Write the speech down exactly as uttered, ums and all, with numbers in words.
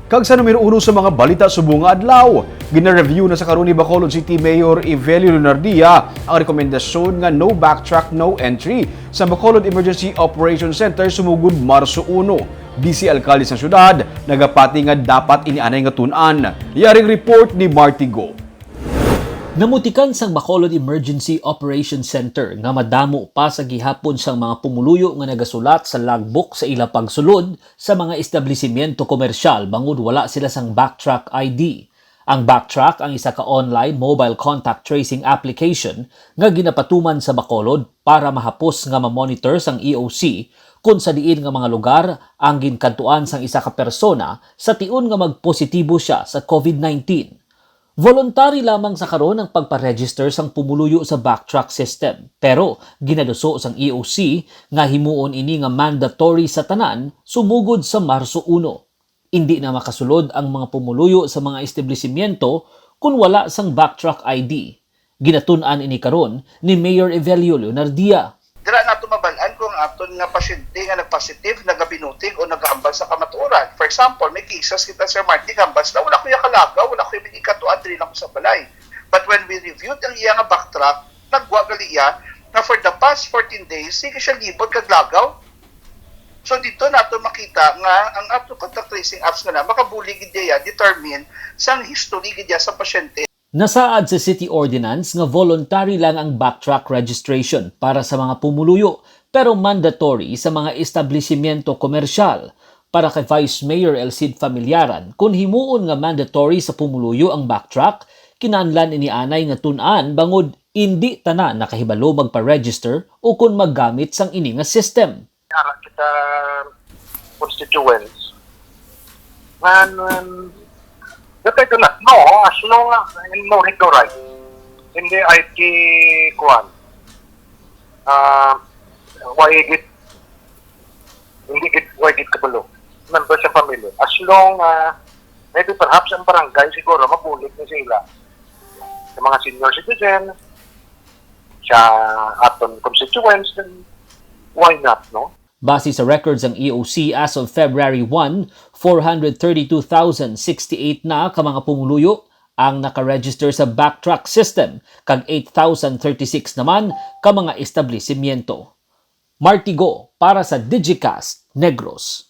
Kag sa numero uno sa mga balita subong nga adlaw, gina-review na sa karon ni Bacolod City Mayor Evelio Leonardia ang rekomendasyon nga no backtrack, no entry sa Bacolod Emergency Operation Center sumugod Marso uno. Vice Alkalde sang syudad nagapati nga dapat ini anay nga tun-an. Yaring report ni Marty Go. Namutikan sang Bacolod Emergency Operation Center nga madamo pa sa gihapon sang mga pumuluyo nga nagasulat sa logbook sa ila pagsulod sa mga establisimyento komersyal bangod wala sila sang Backtrack I D. Ang Backtrack ang isa ka online mobile contact tracing application nga ginapatuman sa Bacolod para mahapos nga ma-monitor sang E O C kon sa diin nga mga lugar ang ginkadtuan sang isa ka persona sa tion nga magpositibo sia sa COVID nineteen. Voluntary lamang sa karon ang pagpa-register sang pumuluyo sa Backtrack system, pero ginaluso sang E O C nga himuon ini nga mandatory sa tanan sumugod sa Marso uno. Indi na makasulod ang mga pumuluyo sa mga establisimyento kon wala sang Backtrack I D. Ginatun-an ini karon ni Mayor Evelio Leonardia. Dira nato mabal-an kung ang aton nga pasyente nga nagpositive, nagabinutig o nagahambal sa kamatuoran. For example, may cases kita, Sir Marty, hambal sila, "Wala ko iya kalagaw, wala ko iya binig katuan, diri lang ko sa balay." But when we reviewed ang iya nga Backtrack, nagwa gali iya nga for the past fourteen days, sige siya libot kag lagaw. So, dito nato makita nga ang ato contact tracing apps nga na makabulig gid iya determine sang history gid iya sa pasyente. Nasaad sa City Ordinance nga voluntary lang ang Backtrack registration para sa mga pumuluyo, pero mandatory sa mga establisimyento komersyal. Para kay Vice Mayor El Cid Familiaran, kun himuon nga mandatory sa pumuluyo ang Backtrack, kinahanglan ini anay nga tun-an bangod indi tanan nakahibalo magpa-register o kon maggamit sang ini nga system. Ara kita constituents. Ngan, um, the title na, no, as long as in no hit no right. Hindi I T kuan. Ah, why gid, hindi gid, why gid kabalo. Member sa pamilya. As long, ah, maybe perhaps ang barangay siguro, mabulig na sila. Sa mga senior citizen, sa aton constituents, then why not, no? Base sa records sang E O C, as of February one, four hundred thirty-two thousand sixty-eight na ka mga pumuluyo ang nakaregister sa Backtrack system, kag eight thousand thirty-six naman ka mga establisimyento. Martigo para sa Digicast Negros.